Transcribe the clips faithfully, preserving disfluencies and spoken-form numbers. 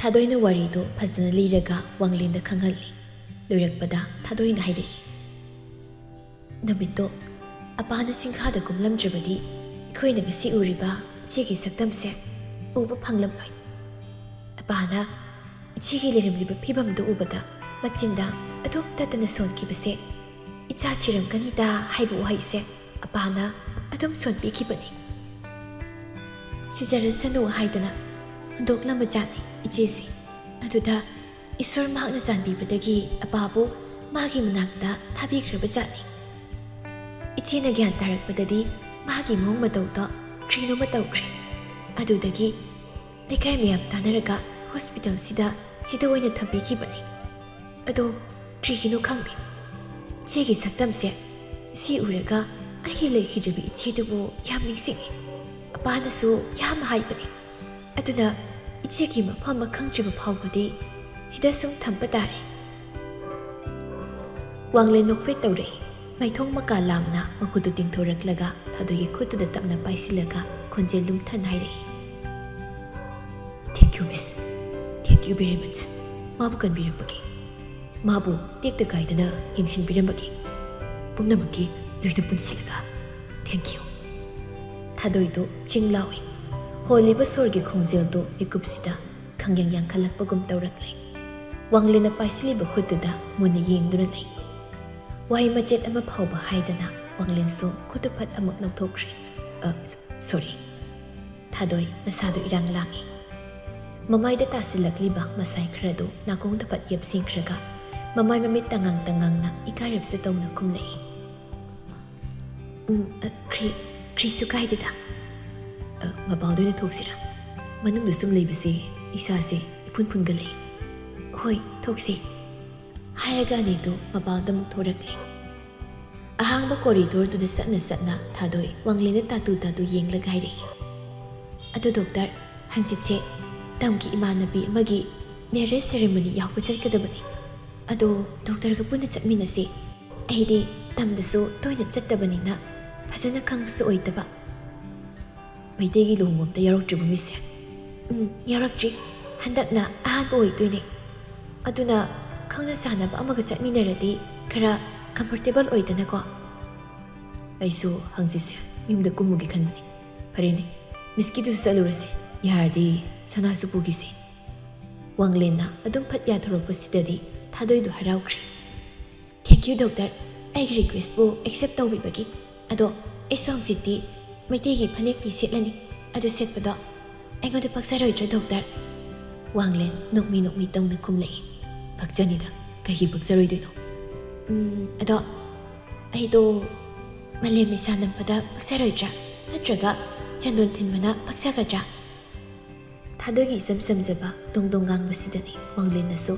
ꯊꯥꯗꯣꯏꯅ ꯋꯥꯔꯤꯗꯣ ꯐꯖꯅ ꯂꯤꯔꯒ ꯋꯥꯡꯂꯦꯟꯗ ꯈꯪꯍꯜꯂꯤ꯫ ꯂꯣꯏꯔꯛꯄꯗ ꯊꯥꯗꯣꯏꯅ ꯍꯥꯏꯔꯛꯏ, "ꯅꯨꯃꯤꯠꯇꯣ ꯑꯄꯥꯅ ꯁꯤꯡꯈꯥꯗ ꯀꯨꯝꯂꯝꯗ꯭ꯔꯕꯗꯤ ꯑꯩꯈꯣꯏꯅ ꯉꯁꯤ ꯎꯔꯤꯕ ꯏꯆꯦꯒꯤ ꯁꯛꯇꯝꯁꯦ ꯎꯕ ꯐꯪꯂꯝꯂꯣꯏ꯫ ꯑꯄꯥꯅ ꯏꯆꯦꯒꯤ ꯂꯩꯔꯝꯂꯤꯕ ꯐꯤꯕꯝꯗꯨ ꯎꯕꯗ ꯃꯆꯤꯟꯗ ꯑꯗꯨꯝ ꯇꯠꯇꯅ ꯁꯣꯟꯈꯤꯕꯁꯦ, 'ꯏꯆꯥ ꯁꯤꯔꯝꯒꯅꯤꯗ' ꯍꯥꯏꯕ ꯋꯥꯍꯩꯁꯦ ꯑꯄꯥꯅ ꯑꯗꯨꯝ ꯁꯣꯟꯕꯤꯈꯤꯕꯅꯤ꯫ ꯁꯤꯖꯔꯁꯅꯨ ꯍꯥꯏꯗꯅ ꯍꯨꯟꯗꯣꯛꯂꯝꯕꯖꯥꯠꯅꯤ ꯏꯆꯦꯁꯦ꯫ ꯑꯗꯨꯗ ꯏꯁꯣꯔ ꯃꯍꯥꯛꯅ ꯆꯥꯟꯕꯤꯕꯗꯒꯤ ꯑꯄꯥꯕꯨ ꯃꯥꯒꯤ ꯃꯅꯥꯛꯇ ꯊꯥꯕꯤꯈ꯭ꯔꯕꯖꯥꯠꯅꯤ꯫ ꯏꯆꯦꯅ ꯒ꯭ꯌꯥꯟ ꯇꯥꯔꯛꯄꯗꯗꯤ ꯃꯥꯒꯤ ꯃꯑꯣꯡ ꯃꯇꯧꯗꯣ ꯀꯔꯤꯅꯣꯃ ꯇꯧꯈ꯭ꯔꯦ꯫ ꯑꯗꯨꯗꯒꯤ ꯂꯩꯀꯥꯏ ꯃꯌꯥꯝ ꯇꯥꯟꯅꯔꯒ ꯍꯣꯁꯄꯤꯇꯥꯜꯁꯤꯗ ꯁꯤꯗ ꯑꯣꯏꯅ ꯊꯝꯕꯤꯈꯤꯕꯅꯤ꯫ ꯑꯗꯣ ꯀꯔꯤꯒꯤꯅꯣ ꯈꯪꯗꯦ, ꯏꯆꯦꯒꯤ ꯁꯛꯇꯝꯁꯦ ꯁꯤ ꯎꯔꯒ ꯑꯩꯒꯤ ꯂꯩꯈꯤꯗ꯭ꯔꯕꯤ ꯏꯆꯦꯗꯨꯕꯨ ꯌꯥꯝ ꯅꯤꯡꯁꯤꯡꯉꯤ꯫ ꯑꯄꯥꯅꯁꯨ ꯌꯥꯝ ꯍꯥꯏꯕꯅꯤ꯫ ꯑꯗꯨꯅ ꯏꯆꯦꯒꯤ ꯃꯐꯝ ꯑꯃ ꯈꯪꯗ꯭ꯔꯤꯕ ꯐꯥꯎꯕꯗꯤ ꯁꯤꯗ ꯁꯨꯝ ꯊꯝꯕ ꯇꯥꯔꯦ꯫ ꯋꯥꯡꯂꯦꯟ ꯅꯣꯛꯐꯦꯠ ꯇꯧꯔꯛꯏ꯫ ꯃꯥꯏꯊꯣꯡ ꯃꯀꯥ ꯂꯥꯝꯅ ꯃꯈꯨꯠꯇꯨ ꯇꯤꯡꯊꯣꯔꯛꯂꯒ ꯊꯥꯗꯣꯏꯒꯤ ꯈꯨꯠꯇꯨꯗ ꯇꯞꯅ ꯄꯥꯏꯁꯤꯜꯂꯒ ꯈꯣꯟꯖꯦꯜ ꯂꯨꯝꯊꯅ ꯍꯥꯏꯔꯛꯏ, "Thank you, miss. Thank you very much. ꯃꯥꯕꯨ ꯀꯟꯕꯤꯔꯛꯄꯒꯤ, ꯃꯥꯕꯨ ꯇꯦꯛꯇ ꯀꯥꯏꯗꯅ ꯌꯦꯡꯁꯤꯟꯕꯤꯔꯝꯕꯒꯤ, ꯄꯨꯝꯅꯃꯛꯀꯤ ꯂꯣꯏꯅ ꯄꯨꯟꯁꯤꯜꯂꯒ thank you." ꯊꯥꯗꯣꯏꯗꯨ ꯆꯤꯡ ꯂꯥꯎꯏ꯫ ꯍꯣꯜꯂꯤꯕ ꯁꯣꯔꯒꯤ ꯈꯣꯡꯖꯦꯜꯗꯨ ꯃꯤꯀꯨꯞꯁꯤꯗ ꯈꯪꯌꯥꯡ ꯌꯥꯡꯈꯠꯂꯛꯄꯒꯨꯝ ꯇꯧꯔꯛꯂꯦ꯫ ꯋꯥꯡꯂꯦꯟꯅ ꯄꯥꯏꯁꯤꯜꯂꯤꯕ ꯈꯨꯠꯇꯨꯗ ꯃꯨꯟꯅ ꯌꯦꯡꯗꯨꯅ ꯂꯩ꯫ ꯋꯥꯍꯩ ꯃꯆꯦꯠ ꯑꯃ ꯐꯥꯎꯕ ꯍꯥꯏꯗꯅ ꯋꯥꯡꯂꯦꯟꯁꯨ ꯈꯨꯠꯇꯨ ꯐꯠ ꯑꯃꯨꯛ ꯂꯧꯊꯣꯛꯈ꯭ꯔꯦ꯫ ꯑ, ꯁꯣ-, sorry꯫ ꯊꯥꯗꯣꯏ ꯃꯁꯥꯗꯨ ꯏꯔꯥꯡ ꯂꯥꯡꯏ꯫ ꯃꯃꯥꯏꯗ ꯇꯥꯁꯤꯜꯂꯛꯂꯤꯕ ꯃꯁꯥꯏ ꯈꯔꯗꯨ ꯅꯥꯀꯣꯡꯗ ꯐꯠ ꯌꯦꯞꯁꯤꯟꯈ꯭ꯔꯒ ꯃꯃꯥꯏ ꯃꯃꯤꯠ ꯇꯉꯥꯡ ꯇꯉꯥꯡꯅ ꯏꯀꯥꯏꯔꯞꯁꯨ ꯇꯧꯅ ꯈꯨꯝꯂꯛꯏ꯫ "ꯎꯝ, ꯑ, ꯈ꯭ꯔꯤ-, ꯈ꯭ꯔꯤꯁꯨ ꯀꯥꯏꯗꯦꯗ꯫ ꯑ, ꯃꯄꯥꯟꯗ ꯑꯣꯏꯅ ꯊꯣꯛꯁꯤꯔꯥ? ꯃꯅꯨꯡꯗ ꯁꯨꯝ ꯂꯩꯕꯁꯦ ꯏꯁꯥꯁꯦ ꯏꯐꯨꯟ ꯐꯨꯟꯒꯠꯂꯛꯏ꯫ ꯍꯣꯏ, ꯊꯣꯛꯁꯤ," ꯍꯥꯏꯔꯒ ꯑꯅꯤꯗꯨ ꯃꯄꯥꯟꯗ ꯑꯃꯨꯛ ꯊꯣꯔꯛꯂꯦ꯫ ꯑꯍꯥꯡꯕ ꯀꯣꯔꯤꯗꯣꯔꯗꯨꯗ ꯆꯠꯅ ꯆꯠꯅ ꯊꯥꯗꯣꯏ ꯋꯥꯡꯂꯦꯟꯗ ꯇꯥꯇꯨ ꯇꯥꯇꯨ ꯌꯦꯡꯂꯒ ꯍꯥꯏꯔꯛꯏ, "ꯑꯗꯣ ꯗꯣꯛꯇꯔ, ꯍꯪꯆꯤꯠꯁꯦ ꯇꯝꯒꯤ ꯏꯃꯥꯟꯅꯕꯤ ꯑꯃꯒꯤ ꯃꯦꯔꯦꯖ ꯁꯦꯔꯦꯃꯣꯅꯤ ꯌꯥꯎꯕ ꯆꯠꯀꯗꯕꯅꯤ꯫ ꯑꯗꯣ ꯗꯣꯛꯇꯔꯒ ꯄꯨꯟꯅ ꯆꯠꯃꯤꯟꯅꯁꯤ꯫ ꯑꯩꯗꯤ ꯇꯝꯗꯁꯨ ꯇꯣꯏꯅ ꯆꯠꯇꯕꯅꯤꯅ ꯐꯖꯅ ꯈꯪꯕꯁꯨ ꯑꯣꯏꯗꯕ꯫" "ꯃꯩꯇꯩꯒꯤ ꯂꯨꯍꯣꯡꯕ ꯑꯝꯇ ꯌꯥꯎꯔꯛꯇ꯭ꯔꯤꯕꯣ ꯃꯤꯁꯁꯦ?" "ꯎꯝ, ꯌꯥꯎꯔꯛꯇ꯭ꯔꯤ꯫ ꯍꯟꯗꯛꯅ ꯑꯍꯥꯟꯕ ꯑꯣꯏꯗꯣꯏꯅꯦ꯫ ꯑꯗꯨꯅ ꯈꯪꯅ ꯆꯥꯟꯅꯕ ꯑꯃꯒ ꯆꯠꯃꯤꯟꯅꯔꯗꯤ ꯈꯔ comfortable ꯑꯣꯏꯗꯅꯀꯣ꯫ ꯑꯩꯁꯨ ꯍꯪꯆꯤꯠꯁꯦ ꯌꯨꯝꯗ ꯀꯨꯝꯃꯨꯒꯦ ꯈꯟꯕꯅꯤ꯫ ꯐꯔꯦꯅꯦ, ꯃꯤꯁꯀꯤꯗꯨꯁꯨ ꯆꯠꯂꯨꯔꯁꯤ꯫ ꯌꯥꯔꯗꯤ ꯁꯅꯥꯁꯨ ꯄꯨꯈꯤꯁꯤ꯫ ꯋꯥꯡꯂꯦꯟꯅ ꯑꯗꯨꯝ ꯐꯠ ꯌꯥꯊꯣꯔꯛꯄꯁꯤꯗꯗꯤ ꯊꯥꯗꯣꯏꯗꯣ ꯍꯔꯥꯎꯈ꯭ꯔꯦ꯫ "Thank you, doctor, ꯑꯩꯒꯤ requestꯄꯨ accept ꯇꯧꯕꯤꯕꯒꯤ꯫ ꯑꯗꯣ ꯑꯩꯁꯨ ꯍꯧꯖꯤꯛꯇꯤ ꯃꯩꯇꯩꯒꯤ ꯐꯅꯦꯛ ꯐꯤ ꯁꯦꯠꯂꯅꯤ꯫ ꯑꯗꯨ ꯁꯦꯠꯄꯗꯣ ꯑꯩꯉꯣꯟꯗ ꯄꯛꯆꯔꯣꯏꯗ꯭ꯔꯥ, doctor?" ꯋꯥꯡꯂꯦꯟ ꯅꯣꯛꯃꯤ ꯅꯣꯛꯃꯤ ꯇꯧꯅ ꯈꯨꯝꯂꯛꯏ꯫ "ꯄꯛꯆꯅꯤꯗ, ꯀꯩꯒꯤ ꯄꯛꯆꯔꯣꯏꯗꯣꯏꯅꯣ? ꯎꯝ, ꯑꯗꯣ ꯑꯩꯗꯣ ꯃꯥꯂꯦꯝ ꯃꯩꯁꯥ ꯅꯝꯕꯗ ꯄꯛꯆꯔꯣꯏꯗ꯭ꯔꯥ? ꯅꯠꯇ꯭ꯔꯒ ꯆꯟꯗꯣꯟ ꯊꯤꯟꯕꯅ ꯄꯛꯆꯒꯗ꯭ꯔꯥ?" ꯊꯥꯗꯣꯏꯒꯤ ꯏꯆꯝ ꯆꯝꯖꯕ ꯗꯣꯡ ꯗꯣꯡ ꯉꯥꯡꯕꯁꯤꯗꯅꯤ ꯋꯥꯡꯂꯦꯟꯅꯁꯨ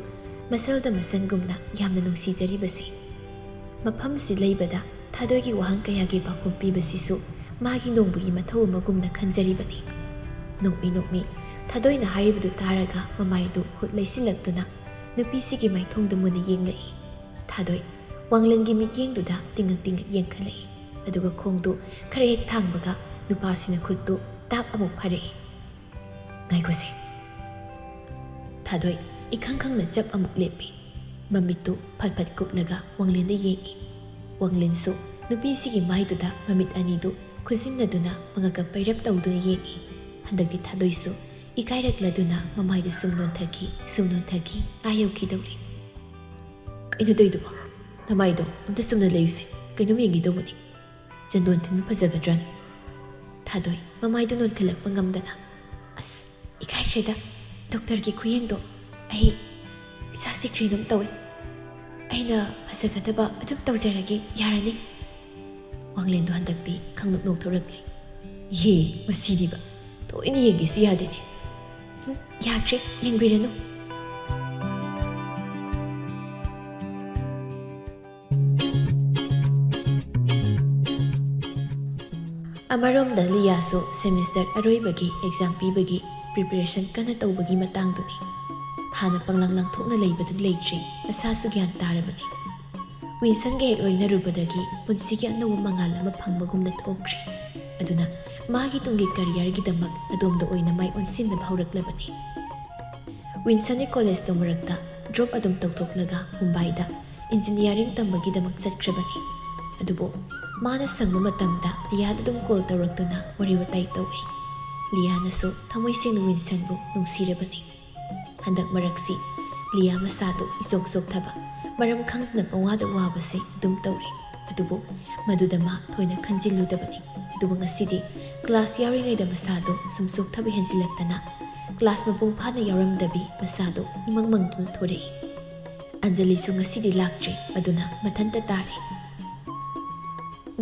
ꯃꯁꯜꯗ ꯃꯁꯜꯒꯨꯝꯅ ꯌꯥꯝꯅ ꯅꯨꯡꯁꯤꯖꯔꯤꯕꯁꯤ꯫ ꯃꯐꯝꯁꯤ ꯂꯩꯕꯗ ꯊꯥꯗꯣꯏꯒꯤ ꯋꯥꯍꯪ ꯀꯌꯥꯒꯤ ꯄꯥꯎꯈꯨꯝ ꯄꯤꯕꯁꯤꯁꯨ ꯃꯥꯒꯤ ꯅꯣꯡꯃꯒꯤ ꯃꯊꯧ ꯑꯃꯒꯨꯝꯅ ꯈꯟꯖꯔꯤꯕꯅꯤ꯫ ꯅꯣꯛꯃꯤ ꯅꯣꯛꯃꯤ ꯊꯥꯗꯣꯏꯅ ꯍꯥꯏꯔꯤꯕꯗꯨ ꯇꯥꯔꯒ ꯃꯃꯥꯏꯗꯨ ꯍꯨꯠ ꯂꯩꯁꯤꯜꯂꯛꯇꯨꯅ ꯅꯨꯄꯤꯁꯤꯒꯤ ꯃꯥꯏꯊꯣꯡꯗ ꯃꯨꯟꯅ ꯌꯦꯡꯂꯛꯏ꯫ ꯊꯥꯗꯣꯏ ꯋꯥꯡꯂꯦꯟꯒꯤ ꯃꯤꯠꯌꯦꯡꯗꯨꯗ ꯇꯤꯡꯉꯛ ꯇꯤꯡꯉꯛ ꯌꯦꯡꯈꯠꯂꯛꯏ꯫ ꯑꯗꯨꯒ ꯈꯣꯡꯗꯨ ꯈꯔ ꯍꯦꯛ ꯊꯥꯡꯕꯒ ꯅꯨꯄꯥꯁꯤꯅ ꯈꯨꯠꯇꯨ ꯇꯥꯞ ꯑꯃꯨꯛ ꯐꯥꯔꯛꯏ꯫ "ꯉꯥꯏꯈꯣꯁꯦ꯫" ꯊꯥꯗꯣꯏ ꯏꯈꯪ ꯈꯪꯅ ꯆꯞ ꯑꯃꯨꯛ ꯂꯦꯞꯄꯤ꯫ ꯃꯃꯤꯠꯇꯨ ꯐꯠ ꯐꯠ ꯀꯨꯞꯂꯒ ꯋꯥꯡꯂꯦꯟꯗ ꯌꯦꯡꯏ꯫ ꯋꯥꯡꯂꯦꯟꯁꯨ ꯅꯨꯄꯤꯁꯤꯒꯤ ꯃꯥꯏꯗꯨꯗ ꯃꯃꯤꯠ ꯑꯅꯤꯗꯨ ꯈꯨꯖꯤꯟꯅꯗꯨꯅ ꯃꯉꯛꯀ ꯄꯩꯔꯞ ꯇꯧꯗꯨꯅ ꯌꯦꯡꯏ꯫ ꯍꯟꯗꯛꯇꯤ ꯊꯥꯗꯣꯏꯁꯨ ꯏꯀꯥꯏꯔꯛꯂꯗꯨꯅ ꯃꯃꯥꯏꯗꯨ ꯁꯨꯝ ꯅꯣꯟꯊꯈꯤ, ꯁꯨꯝ ꯅꯣꯟꯊꯈꯤ, ꯑꯥ ꯌꯧꯈꯤꯗꯧꯔꯦ꯫ "ꯀꯩꯅꯣ ꯇꯧꯏꯗꯨꯕꯣ? ꯅꯃꯥꯏꯗꯣ ꯑꯝꯇ ꯆꯨꯝꯅ ꯂꯩꯌꯨꯁꯦ, ꯀꯩꯅꯣꯝ ꯌꯦꯡꯒꯦ ꯇꯧꯕꯅꯤ꯫ ꯆꯟꯗꯣꯟ ꯊꯤꯟꯕ ꯐꯖꯒꯗ꯭ꯔꯅ?" ꯊꯥꯗꯣꯏ ꯃꯃꯥꯏꯗꯨ ꯅꯣꯟꯈꯠꯂꯛꯄ ꯉꯝꯗꯅ, "ꯑꯁ, ꯏꯀꯥꯏꯈ꯭ꯔꯦꯗ꯫ ꯗꯣꯛꯇꯔꯒꯤ ꯈꯨꯌꯦꯡꯗꯣ ꯑꯩ ꯏꯁꯥꯁꯦ ꯀꯔꯤꯅꯣꯝ ꯇꯧꯋꯦ꯫ ꯑꯩꯅ ꯐꯖꯒꯗꯕ ꯑꯗꯨꯝ ꯇꯧꯖꯔꯒꯦ, ꯌꯥꯔꯅꯤ?" ꯋꯥꯡꯂꯦꯟꯗꯣ ꯍꯟꯗꯛꯇꯤ ꯈꯪꯅꯣꯛ ꯅꯣꯛꯊꯣꯔꯛꯂꯦ꯫ "ꯌꯦ, ꯃꯁꯤꯗꯤꯕ, ꯊꯑꯣꯏꯅ ꯌꯦꯡꯒꯦꯁꯨ ꯌꯥꯗꯦꯅꯦ꯫ ꯍꯨꯝ, ꯌꯥꯈ꯭ꯔꯦ, ꯌꯦꯡꯕꯤꯔꯅꯨ꯫" ꯑꯃꯔꯣꯝꯗ ꯂꯤꯌꯥꯁꯨ semester ꯑꯔꯣꯏꯕꯒꯤ exam ꯄꯤꯕꯒꯤ preparation ꯀꯟꯅ ꯇꯧꯕꯒꯤ ꯃꯇꯥꯡꯗꯨꯅꯤ꯫ ꯍꯥꯟꯅ ꯄꯪꯂꯪ ꯂꯪꯊꯣꯛꯅ ꯂꯩꯕꯗꯨ ꯂꯩꯇ꯭ꯔꯦ, ꯃꯁꯥꯁꯨ ꯒ꯭ꯌꯥꯟ ꯇꯥꯔꯕꯅꯤ꯫ ꯋꯤꯟꯁꯟꯒ ꯍꯦꯛ ꯂꯣꯏꯅꯔꯨꯕꯗꯒꯤ ꯄꯨꯟꯁꯤꯒꯤ ꯑꯅꯧꯕ ꯃꯉꯥꯜ ꯑꯃ ꯐꯪꯕꯒꯨꯝꯅ ꯊꯣꯛꯈ꯭ꯔꯦ꯫ ꯑꯗꯨꯅ ꯃꯥꯒꯤ ꯇꯨꯡꯒꯤ careerꯒꯤꯗꯃꯛ ꯑꯗꯣꯝꯗ ꯑꯣꯏꯅ ꯃꯥꯏ ꯑꯣꯟꯁꯤꯟꯅꯕ ꯍꯧꯔꯛꯂꯕꯅꯤ꯫ ꯋꯤꯟꯁꯟꯒꯤ ꯀꯣꯂꯦꯖꯇꯣ ꯃꯔꯛꯇ ꯗ꯭ꯔꯣꯞ ꯑꯗꯨꯝ ꯇꯧꯊꯣꯛꯂꯒ ꯃꯨꯝꯕꯥꯏꯗ ꯏꯟꯖꯤꯅꯤꯌꯥꯔꯤꯡ ꯇꯝꯕꯒꯤꯗꯃꯛ ꯆꯠꯈ꯭ꯔꯕꯅꯤ꯫ ꯑꯗꯨꯕꯨ ꯃꯥꯅ ꯁꯪꯕ ꯃꯇꯝꯗ ꯂꯤꯌꯥꯗ ꯑꯗꯨꯝ ꯀꯣꯜ ꯇꯧꯔꯛꯇꯨꯅ ꯋꯥꯔꯤ ꯋꯥꯇꯥꯏ ꯇꯧꯏ꯫ ꯂꯤꯌꯥꯅꯁꯨ ꯊꯃꯣꯏ ꯁꯦꯡꯅ ꯋꯤꯟꯁꯟꯕꯨ ꯅꯨꯡꯁꯤꯔꯕꯅꯤ꯫ ꯍꯟꯗꯛ ꯃꯔꯛꯁꯤ ꯂꯤꯌꯥ ꯃꯁꯥꯗꯨ ꯏꯆꯣꯛ ꯆꯣꯛꯊꯕ, ꯃꯔꯝ ꯈꯪꯗꯅ ꯄꯪꯋꯥꯗ ꯋꯥꯕꯁꯤ ꯑꯗꯨꯝ ꯇꯧꯔꯤ꯫ ꯑꯗꯨꯕꯨ ꯃꯗꯨꯗ ꯃꯥ ꯊꯣꯏꯅ ꯈꯟꯖꯤꯜꯂꯨꯗꯕꯅꯤ꯫ ꯑꯗꯨꯕꯨ ꯉꯁꯤꯗꯤ ꯀ꯭ꯂꯥꯁ ꯌꯥꯎꯔꯤꯉꯩꯗ ꯃꯁꯥꯗꯨ ꯁꯨꯝ ꯆꯣꯛꯊꯕ ꯍꯦꯟꯖꯤꯜꯂꯛꯇꯅ ꯀ꯭ꯂꯥꯁ ꯃꯄꯨꯡ ꯐꯥꯅ ꯌꯥꯎꯔꯝꯗꯕꯤ ꯃꯁꯥꯗꯨ ꯏꯃꯪ ꯃꯪꯗꯨꯅ ꯊꯣꯔꯛꯏ꯫ ꯑꯟꯖꯂꯤꯁꯨ ꯉꯁꯤꯗꯤ ꯂꯥꯛꯇ꯭ꯔꯤ, ꯑꯗꯨꯅ ꯃꯊꯟꯇ ꯇꯥꯔꯦ꯫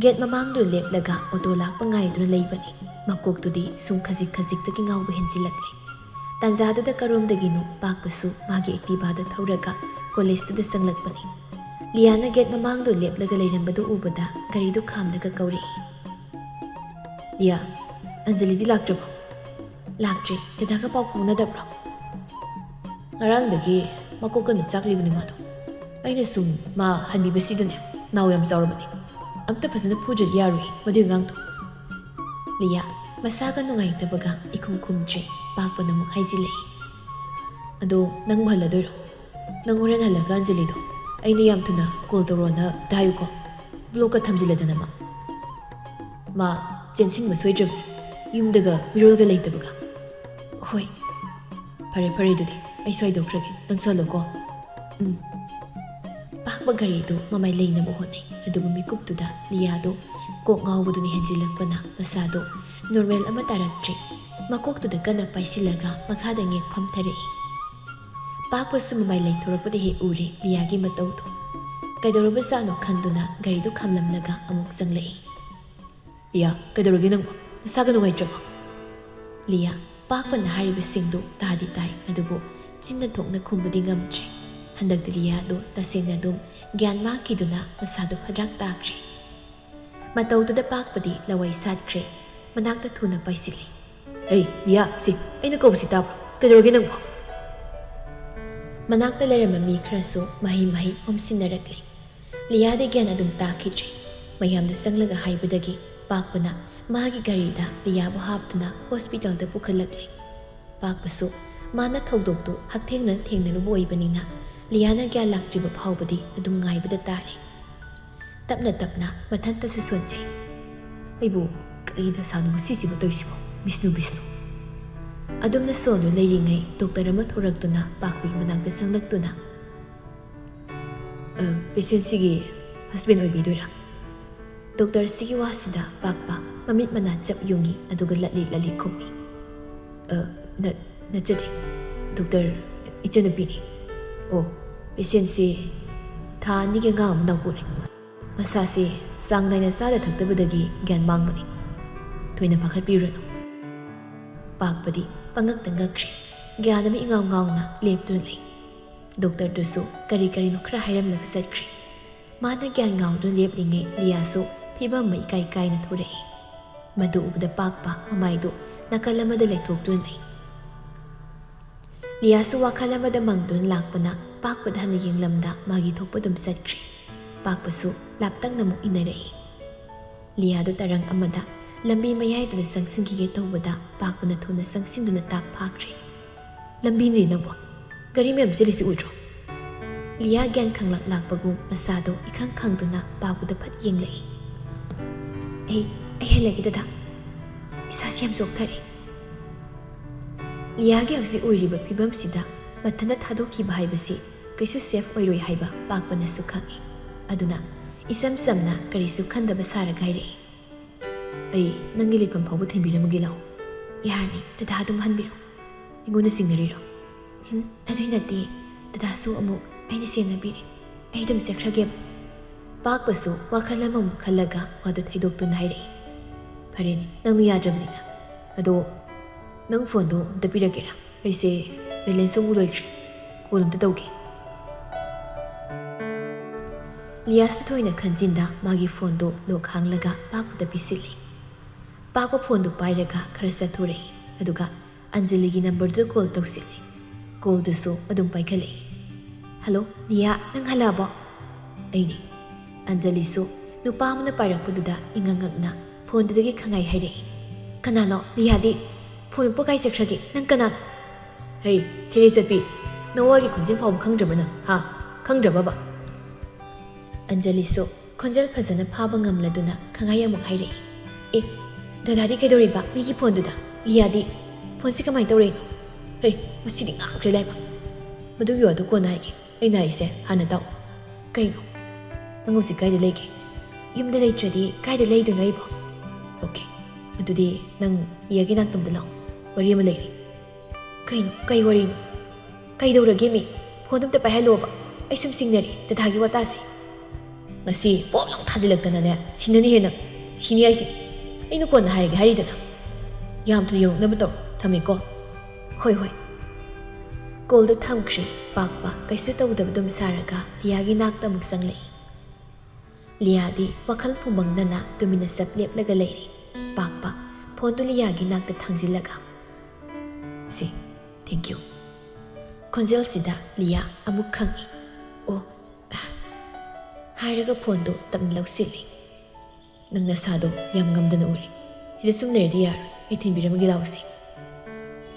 ꯒꯦꯠ ꯃꯃꯥꯡꯗꯨꯗ ꯂꯦꯞꯂꯒ ꯑꯣꯇꯣ ꯂꯥꯛꯄ ꯉꯥꯏꯗꯨꯅ ꯂꯩꯕꯅꯤ꯫ ꯃꯀꯣꯛꯇꯨꯗꯤ ꯁꯨꯝ ꯈꯖꯤꯛ ꯈꯖꯤꯛꯇꯒꯤ ꯉꯥꯎꯕ ꯍꯦꯟꯖꯤꯜꯂꯛꯂꯦ꯫ ꯇꯥꯟꯖꯥꯗꯨꯗ ꯀꯔꯣꯝꯗꯒꯤꯅꯣ ꯄꯥꯛꯄꯁꯨ ꯃꯥꯒꯤ ꯑꯦꯛꯇꯤꯚꯥꯗ ꯊꯧꯔꯒ ꯀꯣꯂꯦꯖꯇꯨꯗ ꯆꯪꯂꯛꯄꯅꯤ꯫ ꯂꯤꯌꯥꯅ ꯒꯦꯠ ꯃꯃꯥꯡꯗꯨ ꯂꯦꯞꯂꯒ ꯂꯩꯔꯝꯕꯗꯨ ꯎꯕꯗ ꯒꯥꯔꯤꯗꯨ ꯈꯥꯝꯂꯒ ꯀꯧꯔꯛꯏ꯫ "ꯂꯤꯌꯥ, ꯑꯟꯖꯂꯤꯗꯤ ꯂꯥꯛꯇ꯭ꯔꯕꯣ?" "ꯂꯥꯛꯇ꯭ꯔꯤ꯫ ꯗꯗꯥꯒ ꯄꯥꯎ ꯐꯥꯎꯅꯗꯕ꯭ꯔꯣ?" "ꯉꯔꯥꯡꯗꯒꯤ ꯃꯀꯣꯛ ꯀꯟꯅ ꯆꯥꯛꯂꯤꯕꯅꯤ ꯃꯥꯗꯣ꯫ ꯑꯩꯅ ꯁꯨꯝ ꯃꯥ ꯍꯟꯕꯤꯕꯁꯤꯗꯅꯦ, ꯅꯥꯎ ꯌꯥꯝ ꯆꯥꯎꯔꯕꯅꯤ꯫ ꯑꯝꯇ ꯐꯖꯅ ꯐꯨꯗ꯭ꯔꯗꯤ ꯌꯥꯔꯣꯏ ꯃꯗꯨꯏ ꯑꯉꯥꯡꯗꯣ꯫" ꯂꯤꯌꯥ ꯃꯁꯥꯒ ꯅꯨꯡꯉꯥꯏꯇꯕꯒ ꯏꯈꯨꯝ ꯈꯨꯝꯗ꯭ꯔꯦ꯫ ꯄꯥꯛꯄꯅ ꯑꯃꯨꯛ ꯍꯥꯏꯖꯤꯜꯂꯛꯏ꯫ "ꯑꯗꯣ ꯅꯪꯕꯨ ꯍꯜꯂꯗꯣꯏꯔꯣ? ꯅꯪ ꯍꯣꯔꯦꯟ ꯍꯜꯂꯒ ꯑꯟꯖꯂꯤꯗꯣ ꯑꯩꯅ ꯌꯥꯝ ꯊꯨꯅ ꯀꯣꯜ ꯇꯧꯔꯣꯅ ꯑꯝꯇ ꯍꯥꯏꯌꯨꯀꯣ꯫ ꯕ꯭ꯂꯣꯛꯀ ꯊꯝꯖꯤꯜꯂꯗꯅ ꯃꯥ꯫ ꯃꯥ ꯆꯦꯟꯁꯤꯟꯕ ꯁꯣꯏꯗ꯭ꯔꯕꯅꯤ, ꯌꯨꯝꯗꯒ ꯃꯤꯔꯣꯜꯒ ꯂꯩꯇꯕꯒ꯫" "ꯍꯣꯏ꯫ ꯐꯔꯦ, ꯐꯔꯦ, ꯑꯗꯨꯗꯤ ꯑꯩꯁꯨ ꯍꯥꯏꯗꯣꯛꯈ꯭ꯔꯒꯦ, ꯅꯪꯁꯨ ꯍꯜꯂꯣꯀꯣ꯫" "ꯎꯝ꯫" ꯄꯥꯛꯄ ꯒꯥꯔꯤꯗꯨ ꯃꯃꯥꯏ ꯂꯩꯅꯕ ꯍꯣꯠꯅꯩ꯫ ꯑꯗꯨꯕꯨ ꯃꯤꯀꯨꯞꯇꯨꯗ ꯂꯤꯌꯥꯗꯨ ꯀꯣꯛ ꯉꯥꯎꯕꯗꯨꯅ ꯍꯦꯟꯖꯤꯜꯂꯛꯄꯅ ꯃꯁꯥꯗꯨ ꯅꯣꯔꯃꯦꯜ ꯑꯃ ꯇꯥꯔꯛꯇ꯭ꯔꯦ꯫ ꯃꯀꯣꯛꯇꯨꯗ ꯀꯟꯅ ꯄꯥꯏꯁꯤꯜꯂꯒ ꯃꯈꯥꯗ ꯉꯦꯛ ꯐꯝꯊꯔꯛꯏ꯫ ꯄꯥꯛꯄꯁꯨ ꯃꯃꯥꯏ ꯂꯩꯊꯣꯔꯛꯄꯗ ꯍꯦꯛ ꯎꯔꯦ ꯂꯤꯌꯥꯒꯤ ꯃꯇꯧꯗꯨ꯫ ꯀꯩꯗꯧꯔꯕꯖꯥꯠꯅꯣ ꯈꯟꯗꯨꯅ ꯒꯥꯔꯤꯗꯨ ꯈꯥꯝꯂꯝꯂꯒ ꯑꯃꯨꯛ ꯆꯪꯂꯛꯏ꯫ "ꯂꯤꯌꯥ, ꯀꯩꯗꯧꯔꯒꯦ ꯅꯪꯕꯨ? ꯅꯁꯥꯒ ꯅꯨꯡꯉꯥꯏꯇ꯭ꯔꯕꯣ?" ꯂꯤꯌꯥ ꯄꯥꯛꯄꯅ ꯍꯥꯏꯔꯤꯕꯁꯤꯡꯗꯨ ꯇꯥꯗꯤ ꯇꯥꯏ, ꯑꯗꯨꯕꯨ ꯆꯤꯟꯅ ꯊꯣꯛꯅ ꯈꯨꯝꯕꯗꯤ ꯉꯝꯗ꯭ꯔꯦ꯫ ꯍꯟꯗꯛꯇꯤ ꯂꯤꯌꯥꯗꯨ ꯇꯁꯦꯡꯅ ꯑꯗꯨꯝ ꯒ꯭ꯌꯥꯟ ꯃꯥꯡꯈꯤꯗꯨꯅ ꯃꯁꯥꯗꯨ ꯐꯗ꯭ꯔꯥꯛ ꯇꯥꯈ꯭ꯔꯦ꯫ ꯃꯇꯧꯗꯨꯗ ꯄꯥꯛꯄꯗꯤ ꯂꯋꯥꯏ ꯁꯥꯠꯈ꯭ꯔꯦ꯫ ꯃꯅꯥꯛꯇ ꯊꯨꯅ ꯄꯥꯏꯁꯤꯜꯂꯤ꯫ "ꯍꯦ, ꯂꯤꯌꯥ, ꯁꯤ ꯑꯩꯅ ꯀꯧꯕꯁꯤ ꯇꯥꯕ꯭ꯔꯣ? ꯀꯩꯗꯧꯔꯒꯦ ꯅꯪꯕꯣ?" ꯃꯅꯥꯛꯇ ꯂꯩꯔꯝꯕ ꯃꯤ ꯈꯔꯁꯨ ꯃꯍꯩ ꯃꯍꯩ ꯑꯣꯝꯁꯤꯟꯅꯔꯛꯂꯤ꯫ ꯂꯤꯌꯥꯗꯤ ꯒ꯭ꯌꯥꯟ ꯑꯗꯨꯝ ꯇꯥꯈꯤꯗ꯭ꯔꯦ꯫ ꯃꯌꯥꯝꯗꯨ ꯆꯪꯂꯒ ꯍꯥꯏꯕꯗꯒꯤ ꯄꯥꯛꯄꯅ ꯃꯥꯒꯤ ꯒꯥꯔꯤꯗ ꯂꯤꯌꯥꯕꯨ ꯍꯥꯞꯇꯨꯅ ꯍꯣꯁꯄꯤꯇꯥꯜꯗ ꯄꯨꯈꯠꯂꯛꯂꯦ꯫ ꯄꯥꯛꯄꯁꯨ ꯃꯥꯅ ꯊꯧꯗꯣꯛꯇꯨ ꯍꯛꯊꯦꯡꯅꯅ ꯊꯦꯡꯅꯔꯨꯕ ꯑꯣꯏꯕꯅꯤꯅ ꯂꯤꯌꯥꯅ ꯒ꯭ꯌꯥꯟ ꯂꯥꯛꯇ꯭ꯔꯤꯕ ꯐꯥꯎꯕꯗꯤ ꯑꯗꯨꯝ ꯉꯥꯏꯕꯗ ꯇꯥꯔꯦ꯫ ꯇꯞꯅ ꯇꯞꯅ ꯃꯊꯟꯇꯁꯨ ꯁꯣꯟꯖꯩ꯫ "ꯑꯩꯕꯨ ꯀꯔꯤ ꯗꯁꯥꯅꯣ ꯉꯁꯤꯁꯤꯕꯨ ꯇꯧꯔꯤꯁꯤꯕꯣ? ꯕꯤꯁꯅꯨ, ꯕꯤꯁꯅꯨ!" ꯑꯗꯨꯝꯅ ꯁꯣꯟꯗꯨꯅ ꯂꯩꯔꯤꯉꯩ ꯗꯣꯛꯇꯔ ꯑꯃ ꯊꯣꯔꯛꯇꯨꯅ ꯄꯥꯛꯄꯒꯤ ꯃꯅꯥꯛꯇ ꯆꯪꯂꯛꯇꯨꯅ, "ꯑ, ꯄꯦꯁꯦꯟꯁꯤꯒꯤ ꯍꯁꯕꯦꯟ ꯑꯣꯏꯕꯤꯗꯣꯏꯔꯥ?" ꯗꯣꯛꯇꯔꯁꯤꯒꯤ ꯋꯥꯁꯤꯗ ꯄꯥꯛꯄ ꯃꯃꯤꯠ ꯃꯅꯥ ꯆꯞ ꯌꯨꯡꯉꯤ, ꯑꯗꯨꯒ ꯂꯠꯂꯤ ꯂꯠꯂꯤ ꯈꯨꯝꯃꯤ, "ꯑ, ꯅ-, ꯅꯠꯆꯗꯦ꯫ ꯗꯣꯛꯇꯔ, ꯏꯆꯟꯅꯨꯄꯤꯅꯤ꯫ ꯑꯣ, ꯄꯦꯁꯦꯟꯁꯤ ꯊꯥ ꯑꯅꯤꯒꯤ ꯑꯉꯥꯡ ꯑꯃ ꯅꯧꯄꯣꯛꯅꯤ꯫ ꯃꯁꯥꯁꯤ ꯆꯥꯡ ꯅꯥꯏꯅ ꯆꯥꯗ ꯊꯛꯇꯕꯗꯒꯤ ꯒ꯭ꯌꯥꯟ ꯃꯥꯡꯕꯅꯤ꯫ ꯊꯣꯏꯅ ꯄꯥꯈꯠꯄꯤꯔꯨꯔꯅꯨ꯫" ꯄꯥꯛꯄꯗꯤ ꯄꯉꯛꯇ ꯉꯛꯈ꯭ꯔꯦ꯫ ꯒ꯭ꯌꯥꯟ ꯑꯃ ꯏꯉꯥꯎ ꯉꯥꯎꯅ ꯂꯦꯞꯇꯨꯅ ꯂꯩ꯫ ꯗꯣꯛꯇꯔꯗꯨꯁꯨ ꯀꯔꯤ ꯀꯔꯤꯅꯣ ꯈꯔ ꯍꯥꯏꯔꯝꯂꯒ ꯆꯠꯈ꯭ꯔꯦ꯫ ꯃꯥꯅ ꯒ꯭ꯌꯥꯟ ꯉꯥꯎꯗꯨꯅ ꯂꯦꯞꯂꯤꯉꯩ ꯂꯤꯌꯥꯁꯨ ꯐꯤꯕꯝ ꯑꯃ ꯏꯀꯥꯏ ꯀꯥꯏꯅ ꯊꯣꯔꯛꯏ꯫ ꯃꯗꯨ ꯎꯕꯗ ꯄꯥꯛꯄ ꯃꯃꯥꯏꯗꯨ ꯅꯥꯀꯜ ꯑꯃꯗ ꯂꯩꯊꯣꯛꯇꯨꯅ ꯂꯩ꯫ ꯂꯤꯌꯥꯁꯨ ꯋꯥꯈꯜ ꯑꯃꯗ ꯃꯪꯗꯨꯅ ꯂꯥꯛꯄꯅ ꯄꯥꯛꯄꯗ ꯍꯟꯅ ꯌꯦꯡꯂꯝꯗ ꯃꯥꯒꯤ ꯊꯣꯛꯄ ꯑꯗꯨꯝ ꯆꯠꯈ꯭ꯔꯦ꯫ ꯄꯥꯛꯄꯁꯨ ꯂꯥꯞꯇꯛꯅ ꯑꯃꯨꯛ ꯏꯟꯅꯔꯛꯏ꯫ ꯂꯤꯌꯥꯗꯨ ꯇꯔꯪ ꯑꯃꯗ ꯂꯝꯕꯤ ꯃꯌꯥꯏꯗꯨꯗ ꯆꯪꯁꯤꯟꯈꯤꯒꯦ ꯇꯧꯕꯗ ꯄꯥꯛꯄꯅ ꯊꯨꯅ ꯆꯪꯁꯤꯟꯗꯨꯅ ꯇꯥꯛ ꯐꯥꯈ꯭ꯔꯦ꯫ "ꯂꯝꯕꯤꯅꯤ ꯅꯪꯕꯣ, ꯒꯥꯔꯤ ꯃꯌꯥꯝ ꯆꯦꯜꯂꯤꯁꯤ ꯎꯗ꯭ꯔꯣ?" ꯂꯤꯌꯥ ꯒ꯭ꯌꯥꯟ ꯈꯪꯂꯛ ꯂꯥꯛꯄꯒꯨꯝ ꯃꯁꯥꯗꯣ ꯏꯈꯪ ꯈꯪꯗꯨꯅ ꯄꯥꯛꯄꯗ ꯐꯠ ꯌꯦꯡꯂꯛꯏ꯫ "ꯑꯩ, ꯑꯩ ꯍꯜꯂꯒꯦ ꯗꯗꯥ, ꯏꯁꯥꯁꯤ ꯌꯥꯝ ꯆꯣꯛꯊꯔꯦ꯫" ꯂꯤꯌꯥꯒꯤ ꯍꯧꯖꯤꯛ ꯑꯣꯏꯔꯤꯕ ꯐꯤꯕꯝꯁꯤꯗ ꯃꯊꯟꯇ ꯊꯥꯗꯣꯛꯈꯤꯕ ꯍꯥꯏꯕꯁꯤ ꯀꯩꯁꯨ ꯁꯦꯐ ꯑꯣꯏꯔꯣꯏ ꯍꯥꯏꯕ ꯄꯥꯛꯄꯅꯁꯨ ꯈꯪꯏ꯫ ꯑꯗꯨꯅ ꯏꯆꯝ ꯆꯝꯅ ꯀꯔꯤꯁꯨ ꯈꯟꯗꯕ ꯁꯥꯔꯒ ꯍꯥꯏꯔꯛꯏ, "ꯑꯩ ꯅꯪꯒꯤ ꯂꯩꯐꯝ ꯐꯥꯎꯕ ꯊꯤꯟꯕꯤꯔꯝꯃꯒꯦ, ꯂꯥꯛꯑꯣ꯫" "ꯌꯥꯔꯅꯤ, ꯗꯗꯥ ꯑꯗꯨꯝ ꯍꯟꯕꯤꯔꯣ꯫" "ꯑꯩꯉꯣꯟꯗ ꯆꯤꯡꯅꯔꯤꯔꯣ?" "ꯍꯨꯝ, ꯑꯗꯨꯏ ꯅꯠꯇꯦ꯫ ꯗꯗꯥꯁꯨ ꯑꯃꯨꯛ ꯑꯩꯅ ꯁꯦꯟꯅꯕꯤꯔꯦ꯫ ꯑꯩ ꯑꯗꯨꯝ ꯆꯠꯈ꯭ꯔꯒꯦꯕ꯫" ꯄꯥꯛꯄꯁꯨ ꯋꯥꯈꯜ ꯑꯃꯃꯨꯛ ꯈꯜꯂꯒ ꯋꯥꯗꯨ ꯊꯩꯗꯣꯛꯇꯨꯅ ꯍꯥꯏꯔꯛꯏ, "ꯐꯔꯦꯅꯦ, ꯅꯪꯅ ꯌꯥꯗ꯭ꯔꯕꯅꯤꯅ꯫ ꯑꯗꯣ ꯅꯪ ꯐꯣꯟꯗꯣ ꯑꯝꯇ ꯄꯤꯔꯛꯀꯦꯔꯥ? ꯑꯩꯁꯦ ꯕꯦꯂꯦꯟꯁ ꯑꯃꯨꯛ ꯂꯣꯏꯈ꯭ꯔꯦ꯫ ꯀꯣꯜ ꯑꯝꯇ ꯇꯧꯒꯦ꯫" ꯂꯤꯌꯥꯁꯨ ꯊꯣꯏꯅ ꯈꯟꯖꯤꯟꯗ ꯃꯥꯒꯤ ꯐꯣꯟꯗꯣ ꯂꯣꯛ ꯍꯥꯡꯂꯒ ꯄꯥꯛꯄꯗ ꯄꯤꯁꯤꯜꯂꯤ꯫ ꯄꯥꯛꯄ ꯐꯣꯟꯗꯨ ꯄꯥꯏꯔꯒ ꯈꯔ ꯆꯠꯊꯣꯔꯛꯏ, ꯑꯗꯨꯒ ꯑꯟꯖꯂꯤꯒꯤ ꯅꯝꯕꯔꯗꯨꯗ ꯀꯣꯜ ꯇꯧꯁꯤꯜꯂꯤ꯫ ꯀꯣꯜꯗꯨꯁꯨ ꯑꯗꯨꯝ ꯄꯥꯏꯈꯠꯂꯛꯏ꯫ "ꯍꯜꯂꯣ, ꯂꯤꯌꯥ, ꯅꯪ ꯍꯜꯂꯛꯑꯕꯣ?" "ꯑꯩꯅꯦ꯫" ꯑꯟꯖꯂꯤꯁꯨ ꯅꯨꯄꯥ ꯑꯃꯅ ꯄꯥꯏꯔꯛꯄꯗꯨꯗ ꯏꯉꯛ ꯉꯛꯅ ꯐꯣꯟꯗꯨꯗꯒꯤ ꯈꯪꯉꯥꯏ ꯍꯥꯏꯔꯛꯏ꯫ "ꯀꯅꯥꯅꯣ? ꯂꯤꯌꯥꯗꯤ? ꯐꯣꯟ ꯃꯄꯨ ꯀꯥꯏ ꯆꯠꯈ꯭ꯔꯒꯦ? ꯅꯪ ꯀꯅꯥꯅꯣ?" ꯍꯩ, ꯁꯤꯔꯤ ꯆꯠꯄꯤ, ꯅꯋꯥꯒꯤ ꯈꯣꯟꯖꯦꯜ ꯐꯥꯎꯕ ꯈꯪꯗ꯭ꯔꯕ ꯅꯪ, ꯍꯥ? ꯈꯪꯗ꯭ꯔꯕꯕ? ꯑꯟꯖꯂꯤꯁꯨ ꯈꯣꯟꯖꯦꯜ ꯐꯖꯅ ꯐꯥꯕ ꯉꯝꯂꯗꯨꯅ ꯈꯪꯍꯥꯏ ꯑꯃꯨꯛ ꯍꯥꯏꯔꯛꯏ꯫ ꯑꯦ, ꯗꯗꯥꯗꯤ ꯀꯩꯗꯧꯔꯤꯕ? ꯃꯤꯒꯤ ꯐꯣꯟꯗꯨꯗ? ꯂꯤꯌꯥꯗꯤ? ꯐꯣꯟꯁꯤ ꯀꯃꯥꯏꯅ ꯇꯧꯔꯛꯏꯅꯣ? ꯍꯩ, ꯃꯁꯤꯗꯤ ꯉꯥꯡꯈ꯭ꯔꯦ ꯂꯥꯏꯃ꯫ ꯃꯗꯨꯒꯤ ꯋꯥꯗꯨ ꯀꯣꯟꯅ ꯍꯥꯏꯒꯦ꯫ ꯑꯩꯅ ꯍꯥꯏꯁꯦ ꯍꯥꯟꯅ ꯇꯥꯎ꯫ ꯀꯩꯅꯣ? ꯅꯪ ꯍꯧꯖꯤꯛ ꯀꯥꯏꯗ ꯂꯩꯒꯦ? ꯌꯨꯝꯗ ꯂꯩꯇ꯭ꯔꯗꯤ ꯀꯥꯏꯗ ꯂꯩꯗꯣꯏꯅꯣ ꯑꯩꯕꯣ? ꯑꯣꯀꯦ, ꯑꯗꯨꯗꯤ ꯅꯪ ꯂꯤꯌꯥꯒꯤ ꯅꯥꯛꯇꯝꯗ ꯂꯥꯛꯑꯣ, ꯋꯥꯔꯤ ꯑꯃ ꯂꯩꯔꯤ꯫ ꯀꯩꯅꯣ? ꯀꯩ ꯋꯥꯔꯤꯅꯣ? ꯀꯩꯗꯧꯔꯒꯦ ꯃꯤ? ꯐꯣꯟ ꯑꯝꯇ ꯄꯥꯏꯍꯜꯂꯣꯕ꯫ ꯑꯩ ꯁꯨꯝ ꯆꯤꯡꯅꯔꯦ ꯗꯗꯥꯒꯤ ꯋꯥꯇꯥꯁꯦ꯫ ꯉꯁꯤ ꯄꯣꯞ ꯂꯥꯎ ꯊꯥꯖꯤꯜꯂꯛꯇꯅꯅꯦ, ꯁꯤꯅꯅꯤ ꯍꯦꯟꯅ꯫ ꯁꯤꯅꯤ ꯍꯥꯏꯁꯤ꯫ ꯑꯩꯅ ꯀꯣꯟꯅ ꯍꯥꯏꯔꯒꯦ ꯍꯥꯏꯔꯤꯗꯅ꯫ ꯌꯥꯝ ꯊꯨꯅ ꯌꯧꯔꯛꯅꯕ ꯇꯧꯔꯣ꯫ ꯊꯝꯃꯦꯀꯣ꯫ ꯍꯣꯏ, ꯍꯣꯏ꯫ ꯀꯣꯜꯗꯨ ꯊꯝꯈ꯭ꯔꯦ꯫ ꯄꯥꯛꯄ ꯀꯩꯁꯨ ꯇꯧꯗꯕ ꯑꯗꯨꯝ ꯁꯥꯔꯒ ꯂꯤꯌꯥꯒꯤ ꯅꯥꯛꯇ ꯑꯃꯨꯛ ꯆꯪꯂꯛꯏ꯫ ꯂꯤꯌꯥꯗꯤ ꯋꯥꯈꯜ ꯄꯨꯝꯃꯪꯅꯅ ꯇꯨꯃꯤꯟꯅ ꯆꯞ ꯂꯦꯞꯂꯒ ꯂꯩꯔꯤ꯫ ꯄꯥꯛꯄ ꯐꯣꯟꯗꯨ ꯂꯤꯌꯥꯒꯤ ꯅꯥꯛꯇ ꯊꯥꯡꯖꯤꯜꯂꯒ, "ꯁꯦ, thank you꯫" ꯈꯣꯟꯖꯦꯜꯁꯤꯗ ꯂꯤꯌꯥ ꯑꯃꯨꯛ ꯈꯪꯏ꯫ "ꯑꯣ," ꯍꯥꯏꯔꯒ ꯐꯣꯟꯗꯨ ꯇꯞꯅ ꯂꯧꯁꯤꯜꯂꯤ꯫ "ꯅꯪ ꯅꯁꯥꯗꯣ ꯌꯥꯝ ꯉꯝꯗꯅ ꯎꯔꯦ꯫ ꯁꯤꯗ ꯁꯨꯝ ꯂꯩꯔꯗꯤ ꯌꯥꯔꯣꯏ꯫ ꯑꯩ ꯊꯤꯟꯕꯤꯔꯝꯃꯒꯦ ꯂꯥꯛꯑꯣꯁꯦ꯫"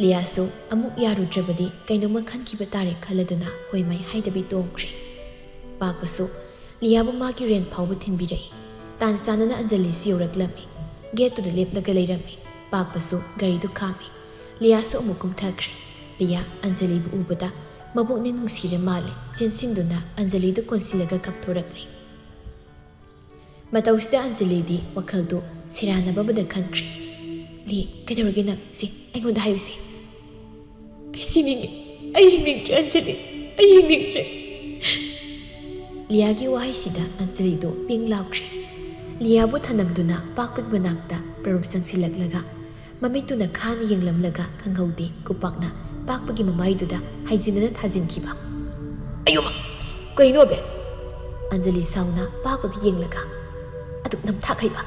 ꯂꯤꯌꯥꯁꯨ ꯑꯃꯨꯛ ꯌꯥꯔꯨꯗ꯭ꯔꯕꯗꯤ ꯀꯩꯅꯣꯝꯃ ꯈꯟꯈꯤꯕ ꯇꯥꯔꯦ ꯈꯜꯂꯗꯨꯅ ꯍꯣꯏ ꯃꯥꯏ ꯍꯥꯏꯗꯕꯤ ꯇꯣꯡꯈ꯭ꯔꯦ꯫ ꯄꯥꯛꯄꯁꯨ ꯂꯤꯌꯥꯕꯨ ꯃꯥꯒꯤ ꯔꯦꯟ ꯐꯥꯎꯕ ꯊꯤꯟꯕꯤꯔꯛꯏ꯫ ꯇꯥꯟ ꯆꯥꯅꯅ ꯑꯟꯖꯂꯤꯁꯨ ꯌꯧꯔꯛꯂꯝꯃꯤ꯫ ꯒꯦꯠꯇꯨꯗ ꯂꯦꯞꯂꯒ ꯂꯩꯔꯝꯃꯤ꯫ ꯄꯥꯛꯄꯁꯨ ꯒꯥꯔꯤꯗꯨ ꯈꯥꯝꯃꯤ꯫ ꯂꯤꯌꯥꯁꯨ ꯑꯃꯨꯛ ꯀꯨꯝꯊꯈ꯭ꯔꯦ꯫ ꯂꯤꯌꯥ ꯑꯟꯖꯂꯤꯕꯨ ꯎꯕꯗ ꯃꯕꯨꯛꯅꯤꯡ ꯅꯨꯡꯁꯤꯔ ꯃꯥꯜꯂꯦ꯫ ꯆꯦꯟꯁꯤꯟꯗꯨꯅ ꯑꯟꯖꯂꯤꯗ ꯀꯣꯟꯁꯤꯜꯂꯒ ꯀꯞꯊꯣꯔꯛꯂꯦ꯫ ꯃꯇꯧꯁꯤꯗ ꯑꯟꯖꯂꯤꯗꯤ ꯋꯥꯈꯜꯗꯨ ꯁꯦꯔꯥꯟꯅꯕ ꯑꯃꯗ ꯈꯟꯈ꯭ꯔꯦ꯫ "ꯂꯤ, ꯀꯩꯗꯧꯔꯒꯦ ꯅꯪ? ꯁꯤ ꯑꯩꯉꯣꯟꯗ ꯍꯥꯏꯌꯨꯁꯦ꯫" "ꯑꯩ ꯁꯤꯅꯤꯡꯉꯦ꯫ ꯑꯩ ꯍꯤꯡꯅꯤꯡꯗ꯭ꯔꯦ ꯑꯟꯖꯂꯤ꯫ ꯑꯩ ꯍꯤꯡꯅꯤꯡꯗ꯭ꯔꯦ꯫" ꯂꯤꯌꯥꯒꯤ ꯋꯥꯍꯩꯁꯤꯗ ꯑꯟꯖꯂꯤꯗꯨ ꯄꯤꯡ ꯂꯥꯎꯈ꯭ꯔꯦ꯫ ꯂꯤꯌꯥꯕꯨ ꯊꯅꯝꯗꯨꯅ ꯄꯥꯛꯄꯒꯤ ꯃꯅꯥꯛꯇ ꯄ꯭ꯔꯔꯨꯞ ꯆꯪꯁꯤꯜꯂꯛꯂꯒ ꯃꯃꯤꯠꯇꯨꯅ ꯈꯥꯅ ꯌꯦꯡꯂꯝꯂꯒ ꯈꯪꯍꯧꯗꯦ ꯈꯨꯄꯥꯛꯅ ꯄꯥꯛꯄꯒꯤ ꯃꯃꯥꯏꯗꯨꯗ ꯍꯥꯏꯖꯤꯟꯅꯅ ꯊꯥꯖꯤꯟꯈꯤꯕ꯫ "ꯑꯌꯣꯃ! ꯀꯩꯅꯣ ꯑꯕꯦ?" ꯑꯟꯖꯂꯤ ꯁꯥꯎꯅ ꯄꯥꯛꯄꯗ ꯌꯦꯡꯂꯒ, "ꯑꯗꯨꯛ ꯅꯝꯊꯥꯛ ꯍꯩꯕ?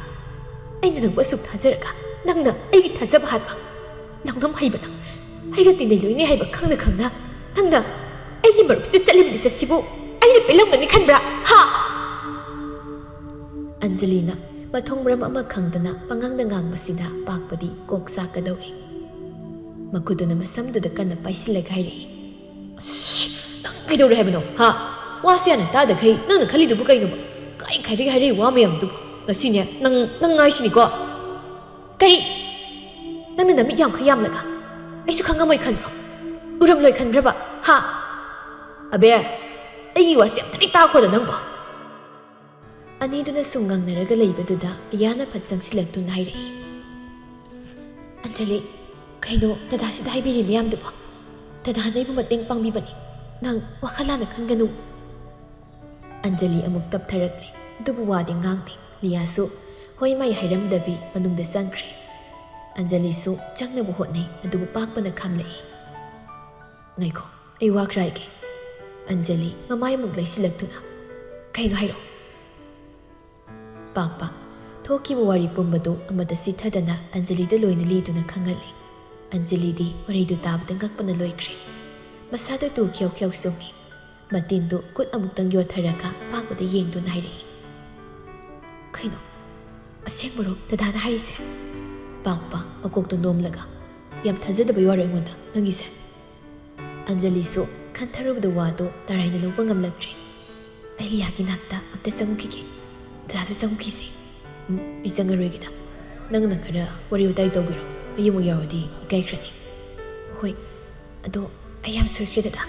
ꯑꯩꯅ ꯅꯪꯕꯨ ꯑꯁꯨꯛ ꯊꯥꯖꯔꯒ ꯅꯪꯅ ꯑꯩꯒꯤ ꯊꯥꯖꯕ ꯍꯥꯠꯄ? ꯂꯧꯅꯝ ꯍꯩꯕ ꯅꯪ! ꯑꯩꯒ ꯇꯤꯟꯅꯩ ꯂꯣꯏꯅꯩ ꯍꯥꯏꯕ ꯈꯪꯅ ꯈꯪꯅ ꯅꯪꯅ ꯑꯩꯒꯤ ꯃꯔꯨꯞꯁꯤꯗ ꯆꯠꯂꯤꯕ ꯂꯤꯆꯠꯁꯤꯕꯨ ꯑꯩꯅ ꯄꯦꯜꯂꯝꯒꯅꯤ ꯈꯟꯕ꯭ꯔꯥ? ꯍꯥ?" ꯑꯟꯖꯂꯤꯅ ꯃꯊꯣꯡ ꯃꯔꯝ ꯑꯃ ꯈꯪꯗꯅ ꯄꯉꯥꯡꯗ ꯉꯥꯡꯕꯁꯤꯗ ꯄꯥꯛꯄꯗꯤ ꯀꯣꯛ ꯆꯥꯛꯀꯗꯧꯔꯦ꯫ ꯃꯈꯨꯠꯇꯨꯅ ꯃꯁꯝꯗꯨꯗ ꯀꯟꯅ ꯄꯥꯏꯁꯤꯜꯂꯒ ꯍꯥꯏꯔꯛꯏ꯫ ꯑꯁ, ꯅꯪ ꯀꯩꯗꯧꯔꯦ ꯍꯥꯏꯕꯅꯣ, ꯍꯥ? ꯋꯥꯁꯦ ꯍꯥꯟꯅ ꯇꯥꯗꯈꯩ ꯅꯪꯅ ꯈꯜꯂꯤꯗꯨꯕꯨ ꯀꯩꯅꯣꯕ? ꯀꯥꯏ ꯀꯥꯏꯗꯒꯤ ꯍꯥꯏꯔꯛꯏ ꯋꯥ ꯃꯌꯥꯝꯗꯨꯕꯨ? ꯉꯁꯤꯅꯦ ꯅꯪ, ꯅꯪ ꯉꯥꯏꯁꯤꯅꯤꯀꯣ꯫ ꯀꯔꯤ? ꯅꯪꯅ ꯅꯃꯤꯠ ꯌꯥꯝ ꯈꯨꯌꯥꯝꯂꯒ ꯑꯩꯁꯨ ꯈꯪꯉꯝꯃꯣꯏ ꯈꯟꯕ꯭ꯔꯣ? ꯎꯔꯝꯂꯣꯏ ꯈꯟꯕ꯭ꯔꯕ? ꯍꯥ? ꯑꯕꯦ, ꯑꯩꯒꯤ ꯋꯥꯁꯦ ꯑꯝꯇꯗꯤ ꯇꯥꯈꯣꯗ ꯅꯪꯕꯣ꯫ ꯑꯅꯤꯗꯨꯅ ꯁꯨꯝ ꯉꯥꯡꯅꯔꯒ ꯂꯩꯕꯗꯨꯗ ꯂꯤꯌꯥꯅ ꯐꯠ ꯆꯪꯁꯤꯜꯂꯛꯇꯨꯅ ꯍꯥꯏꯔꯛꯏ꯫ "ꯑꯟꯖꯂꯤ, ꯀꯩꯅꯣ ꯗꯗꯥꯁꯤꯗ ꯍꯥꯏꯕꯤꯔꯤ ꯃꯌꯥꯝꯗꯨꯕꯣ? ꯗꯗꯥꯅ ꯑꯩꯕꯨ ꯃꯇꯦꯡ ꯄꯥꯡꯕꯤꯕꯅꯤ꯫ ꯅꯪ ꯋꯥꯈꯜ ꯂꯥꯟꯅ ꯈꯟꯒꯅꯨ꯫" ꯑꯟꯖꯂꯤ ꯑꯃꯨꯛ ꯇꯞꯊꯔꯛꯂꯦ, ꯑꯗꯨꯕꯨ ꯋꯥꯗꯤ ꯉꯥꯡꯗꯦ꯫ ꯂꯤꯌꯥꯁꯨ ꯍꯣꯏ ꯃꯥꯏ ꯍꯥꯏꯔꯝꯗꯕꯤ ꯃꯅꯨꯡꯗ ꯆꯪꯈ꯭ꯔꯦ꯫ ꯑꯟꯖꯂꯤꯁꯨ ꯆꯪꯅꯕ ꯍꯣꯠꯅꯩ, ꯑꯗꯨꯕꯨ ꯄꯥꯛꯄꯅ ꯈꯥꯝꯂꯛꯏ꯫ "ꯉꯥꯏꯈꯣ, ꯑꯩ ꯋꯥ ꯈꯔ ꯍꯥꯏꯒꯦ꯫" ꯑꯟꯖꯂꯤ ꯃꯃꯥꯏ ꯑꯃꯨꯛ ꯂꯩꯁꯤꯜꯂꯛꯇꯨꯅ, "ꯀꯩꯅꯣ ꯍꯥꯏꯔꯛꯑꯣ꯫" ꯄꯥꯛꯄ ꯊꯣꯛꯈꯤꯕ ꯋꯥꯔꯤ ꯄꯨꯝꯕꯗꯨ ꯑꯃꯠꯇ ꯆꯤꯠꯊꯗꯅ ꯑꯟꯖꯂꯤꯗ ꯂꯣꯏꯅ ꯂꯤꯗꯨꯅ ꯈꯪꯍꯜꯂꯤ꯫ ꯑꯟꯖꯂꯤꯗꯤ ꯋꯥꯔꯤꯗꯨ ꯇꯥꯕꯗ ꯉꯛꯄꯅ ꯂꯣꯏꯈ꯭ꯔꯦ꯫ ꯃꯁꯥꯗꯨ ꯇꯨ ꯈ꯭ꯌꯧ ꯈ꯭ꯌꯧ ꯆꯨꯡꯉꯤ꯫ ꯃꯇꯤꯟꯗꯨ ꯈꯨꯠ ꯑꯃꯨꯛꯇꯪ ꯌꯣꯠꯊꯔꯒ ꯄꯥꯛꯄꯗ ꯌꯦꯡꯗꯨꯅ ꯍꯥꯏꯔꯛꯏ, "ꯀꯩꯅꯣ? ꯑꯁꯦꯡꯕꯔꯣ ꯗꯗꯥꯅ ꯍꯥꯏꯔꯤꯁꯦ?" ꯄꯥꯛꯄ ꯃꯀꯣꯛꯇꯨ ꯅꯣꯝꯂꯒ, "ꯌꯥꯝ ꯊꯥꯖꯗꯕꯩ ꯋꯥꯔꯣ ꯑꯩꯉꯣꯟꯗ ꯅꯪꯒꯤꯁꯦ?" ꯑꯟꯖꯂꯤꯁꯨ ꯈꯟꯊꯔꯨꯕꯗ ꯋꯥꯗꯨ ꯇꯔꯥꯏꯅ ꯂꯧꯕ ꯉꯝꯂꯛꯇ꯭ꯔꯦ꯫ "ꯑꯩ ꯂꯤꯌꯥꯒꯤ ꯅꯥꯛꯇ ꯑꯝꯇ ꯆꯪꯉꯨꯈꯤꯒꯦ꯫ ꯗꯗꯥꯁꯨ ꯆꯪꯉꯨꯈꯤꯁꯦ꯫" "ꯎꯝ, ꯑꯩ ꯆꯪꯉꯔꯣꯏꯒꯦꯗ꯫ ꯅꯪꯅ ꯈꯔ ꯋꯥꯔꯤ ꯋꯥꯇꯥꯏ ꯇꯧꯕꯤꯔꯣ꯫ ꯑꯩ ꯑꯃꯨꯛ ꯌꯥꯎꯔꯗꯤ ꯏꯀꯥꯏꯈ꯭ꯔꯅꯤ꯫" "ꯍꯣꯏ, ꯑꯗꯣ ꯑꯩ ꯌꯥꯝ ꯁꯣꯏꯈ꯭ꯔꯦ ꯗꯗꯥ꯫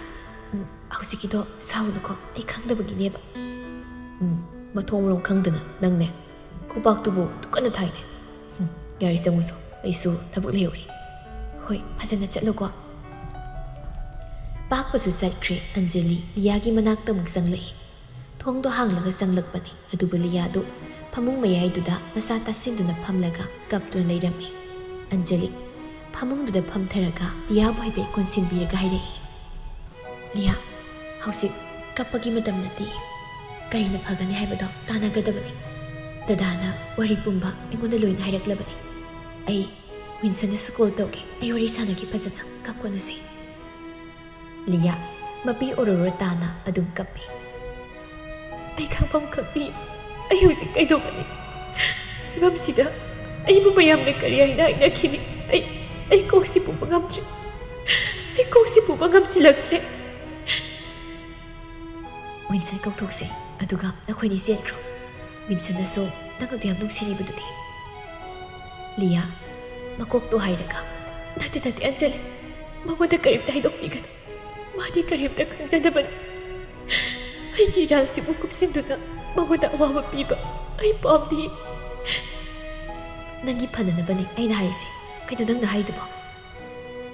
ꯎꯝ, ꯍꯧꯖꯤꯛꯀꯤꯗꯣ ꯁꯥꯎꯅꯨꯀꯣ, ꯑꯩ ꯈꯪꯗꯕꯒꯤꯅꯦꯕ꯫" "ꯎꯝ, ꯃꯊꯣꯡ ꯃꯔꯝ ꯈꯪꯗꯅ ꯅꯪꯅꯦ꯫ ꯈꯨꯄꯥꯛꯇꯨꯕꯨ ꯀꯟꯅ ꯊꯥꯏꯅꯦ꯫ ꯍꯨꯝ, ꯌꯥꯔꯦ, ꯆꯪꯉꯨꯁꯣ, ꯑꯩꯁꯨ ꯊꯕꯛ ꯂꯩꯍꯧꯔꯤ꯫" "ꯍꯣꯏ, ꯐꯖꯅ ꯆꯠꯂꯨꯀꯣ꯫" ꯄꯥꯛꯄꯁꯨ ꯆꯠꯈ꯭ꯔꯦ꯫ ꯑꯟꯖꯂꯤ ꯂꯤꯌꯥꯒꯤ ꯃꯅꯥꯛꯇ ꯑꯃꯨꯛ ꯆꯪꯂꯛꯏ꯫ ꯊꯣꯡꯗꯣ ꯍꯥꯡꯂꯒ ꯆꯪꯂꯛꯄꯅꯤ, ꯑꯗꯨꯕꯨ ꯂꯤꯌꯥꯗꯨ ꯐꯃꯨꯡ ꯃꯌꯥꯏꯗꯨꯗ ꯃꯁꯥ ꯇꯥꯁꯤꯟꯗꯨꯅ ꯐꯝꯂꯒ ꯀꯞꯇꯨꯅ ꯂꯩꯔꯝꯃꯤ꯫ ꯑꯟꯖꯂꯤ ꯐꯃꯨꯡꯗꯨꯗ ꯐꯝꯊꯔꯒ ꯂꯤꯌꯥꯕꯨ ꯍꯥꯏꯐꯦꯠ ꯀꯣꯟꯁꯤꯟꯕꯤꯔꯒ ꯍꯥꯏꯔꯛꯏ, "ꯂꯤꯌꯥ, ꯍꯧꯖꯤꯛ ꯀꯞꯄꯒꯤ ꯃꯇꯝ ꯅꯠꯇꯦ꯫ ꯀꯔꯤꯅ ꯐꯒꯅꯤ ꯍꯥꯏꯕꯗꯣ ꯇꯥꯟꯅꯒꯗꯕꯅꯤ꯫ ꯗꯗꯥꯅ ꯋꯥꯔꯤ ꯄꯨꯝꯕ ꯑꯩꯉꯣꯟꯗ ꯂꯣꯏꯅ ꯍꯥꯏꯔꯛꯂꯕꯅꯤ꯫ ꯑꯩ ꯋꯤꯟꯁꯟꯗꯁꯨ ꯀꯣꯜ ꯇꯧꯒꯦ꯫ ꯑꯩ ꯋꯥꯔꯤ ꯁꯥꯟꯅꯒꯦ ꯐꯖꯅ꯫ ꯀꯞꯀꯅꯨꯁꯦ꯫" ꯂꯤꯌꯥ ꯃꯄꯤ ꯑꯣꯔꯣꯔꯣ ꯇꯥꯅ ꯑꯗꯨꯝ ꯀꯞꯄꯤ꯫ "ꯑꯩ ꯈꯪꯐꯝ ꯈꯪꯕꯤ꯫ ꯑꯩ ꯍꯧꯖꯤꯛ ꯀꯩꯗꯧꯒꯅꯤ? ꯐꯤꯕꯝꯁꯤꯗ ꯑꯩꯕꯨ ꯃꯌꯥꯝꯅ ꯀꯔꯤ ꯍꯥꯏꯅ ꯍꯥꯏꯅꯈꯤꯅꯤ? ꯑꯩ, ꯑꯩ ꯀꯣꯛꯁꯤ ꯄꯨꯕ ꯉꯝꯗ꯭ꯔꯦ꯫ ꯑꯩ ꯀꯣꯛꯁꯤ ꯄꯨꯕ ꯉꯝꯁꯤꯜꯂꯛꯇ꯭ꯔꯦ꯫ ꯋꯤꯟꯁꯟ ꯀꯧꯊꯣꯛꯁꯦ, ꯑꯗꯨꯒ ꯅꯈꯣꯏꯅꯤ ꯆꯦꯟꯈ꯭ꯔꯣ꯫ ꯋꯤꯟꯁꯟꯅꯁꯨ ꯅꯪ ꯑꯗꯨ ꯌꯥꯝ ꯅꯨꯡꯁꯤꯔꯤꯕꯗꯨꯗꯤ꯫ ꯂꯤꯌꯥ, ꯃꯀꯣꯛꯇꯣ ꯍꯥꯏꯔꯒ, ꯅꯠꯇꯦ, ꯅꯠꯇꯦ, ꯑꯟꯖꯂꯤ, ꯃꯉꯣꯟꯗ ꯀꯔꯤꯝꯇ ꯍꯥꯏꯗꯣꯛꯄꯤꯒꯅꯨ꯫ ꯃꯥꯗꯤ ꯀꯔꯤꯝꯇ ꯈꯪꯖꯗꯕꯅꯤ꯫ ꯑꯩꯒꯤ ꯏꯔꯥꯜꯁꯤꯕꯨ ꯀꯨꯞꯁꯤꯟꯗꯨꯅ ꯃꯉꯣꯟꯗ ꯑꯋꯥꯕ ꯄꯤꯕ ꯑꯩ ꯄꯥꯝꯗꯦ꯫ ꯅꯪꯒꯤ ꯐꯅꯅꯕꯅꯤ ꯑꯩꯅ ꯍꯥꯏꯔꯤꯁꯦ꯫ ꯀꯩꯅꯣ ꯅꯪꯅ ꯍꯥꯏꯗꯨꯕꯣ?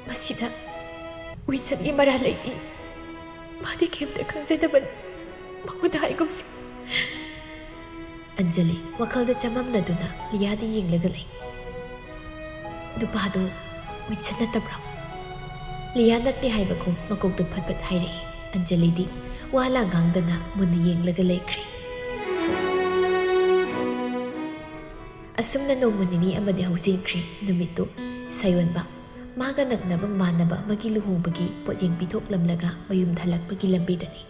ꯃꯁꯤꯗ ꯋꯤꯟꯁꯟꯒꯤ ꯃꯔꯥꯜ ꯂꯩꯇꯦ꯫ ꯃꯥꯗꯤ ꯀꯩꯝꯇ ꯈꯪꯖꯗꯕꯅꯤ꯫ ꯃꯉꯣꯟꯗ ꯍꯥꯏꯒꯨꯝꯁꯤ꯫ ꯑꯟꯖꯂꯤ ꯋꯥꯈꯜꯗ ꯆꯃꯝꯅꯗꯨꯅ ꯂꯤꯌꯥꯗ ꯌꯦꯡꯂꯒ ꯂꯩ꯫ ꯅꯨꯄꯥꯗꯨ ꯋꯤꯟꯁꯟ ꯅꯠꯇꯕ꯭ꯔꯣ? ꯂꯤꯌꯥ ꯅꯠꯇꯦ ꯍꯥꯏꯕꯒꯨꯝ ꯃꯀꯣꯛꯇꯨ ꯐꯠ ꯐꯠ ꯍꯥꯏꯔꯛꯏ꯫ ꯑꯟꯖꯂꯤꯗꯤ ꯋꯥ ꯂꯥ ꯉꯥꯡꯗꯅ ꯃꯨꯟꯅ ꯌꯦꯡꯂꯒ ꯂꯩꯈ꯭ꯔꯦ꯫ ꯑꯁꯨꯝꯅ ꯅꯣꯡꯃ ꯅꯤꯅꯤ ꯑꯃꯗꯤ ꯍꯧꯖꯤꯟꯈ꯭ꯔꯦ꯫ ꯅꯨꯃꯤꯠꯇꯨ ꯁꯥꯌꯣꯟꯕ ꯃꯥꯒ ꯅꯛꯅꯕ ꯃꯃꯥꯟꯅꯕ ꯑꯃꯒꯤ ꯂꯨꯍꯣꯡꯕꯒꯤ ꯄꯣꯠꯌꯦꯡ ꯄꯤꯊꯣꯛꯂꯝꯂꯒ ꯃꯌꯨꯝꯗ ꯍꯜꯂꯛꯄꯒꯤ ꯂꯝꯕꯤꯗꯅꯤ꯫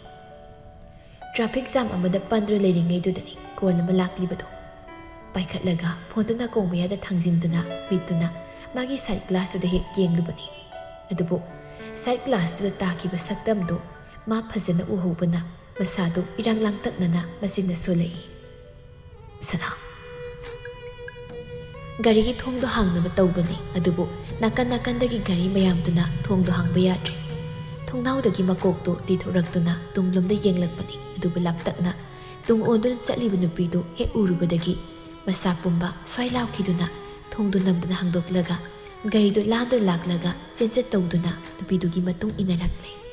ꯇ꯭ꯔꯥꯐꯤꯛ ꯖꯥꯝ ꯑꯃꯗ ꯄꯟꯗꯨꯅ ꯂꯩꯔꯤꯉꯩꯗꯨꯗꯅꯤ ꯀꯣꯜ ꯑꯃ ꯂꯥꯛꯂꯤꯕꯗꯣ꯫ ꯄꯥꯏꯈꯠꯂꯒ ꯐꯣꯟꯗꯨ ꯅꯥꯀꯣꯡ ꯃꯌꯥꯗ ꯊꯥꯡꯖꯤꯟꯗꯨꯅ ꯃꯤꯠꯇꯨꯅ ꯃꯥꯒꯤ ꯁꯥꯏꯠ ꯒ꯭ꯂꯥꯁꯇꯨꯗ ꯍꯦꯛ ꯌꯦꯡꯂꯨꯕꯅꯤ꯫ ꯑꯗꯨꯕꯨ ꯁꯥꯏꯠ ꯒ꯭ꯂꯥꯁꯇꯨꯗ ꯇꯥꯈꯤꯕ ꯁꯛꯇꯝꯗꯨ ꯃꯥ ꯐꯖꯅ ꯎꯍꯧꯕꯅ ꯃꯁꯥꯗꯨ ꯏꯔꯥꯡ ꯂꯥꯡꯇꯛꯅꯅ ꯃꯆꯤꯟꯅ ꯁꯣꯜꯂꯛꯏ꯫ ꯁꯅꯥ꯫ ꯒꯥꯔꯤꯒꯤ ꯊꯣꯡꯗꯣ ꯍꯥꯡꯅꯕ ꯇꯧꯕꯅꯤ, ꯑꯗꯨꯕꯨ ꯅꯥꯀꯟ ꯅꯥꯀꯟꯗꯒꯤ ꯒꯥꯔꯤ ꯃꯌꯥꯝꯗꯨꯅ ꯊꯣꯡꯗꯣ ꯍꯥꯡꯕ ꯌꯥꯗ꯭ꯔꯦ꯫ ꯊꯣꯡꯅꯥꯎꯗꯒꯤ ꯃꯀꯣꯛꯇꯨ ꯂꯤꯊꯣꯔꯛꯇꯨꯅ ꯇꯨꯡꯂꯣꯝꯗ ꯌꯦꯡꯂꯛꯄꯅꯤ, ꯑꯗꯨꯕꯨ ꯂꯥꯞꯇꯛꯅ ꯇꯨꯡ ꯑꯣꯟꯗꯨꯅ ꯆꯠꯂꯤꯕ ꯅꯨꯄꯤꯗꯨ ꯍꯦꯛ ꯎꯔꯨꯕꯗꯒꯤ ꯃꯁꯥ ꯄꯨꯝꯕ ꯁ꯭ꯋꯥꯏ ꯂꯥꯎꯈꯤꯗꯨꯅ ꯊꯣꯡꯗꯨ ꯅꯝꯗꯅ ꯍꯥꯡꯗꯣꯛꯂꯒ ꯒꯥꯔꯤꯗꯨ ꯂꯥꯟꯗꯨꯅ ꯂꯥꯛꯂꯒ ꯆꯦꯟꯆꯠ ꯇꯧꯗꯨꯅ ꯅꯨꯄꯤꯗꯨꯒꯤ ꯃꯇꯨꯡ ꯏꯟꯅꯔꯛꯂꯦ꯫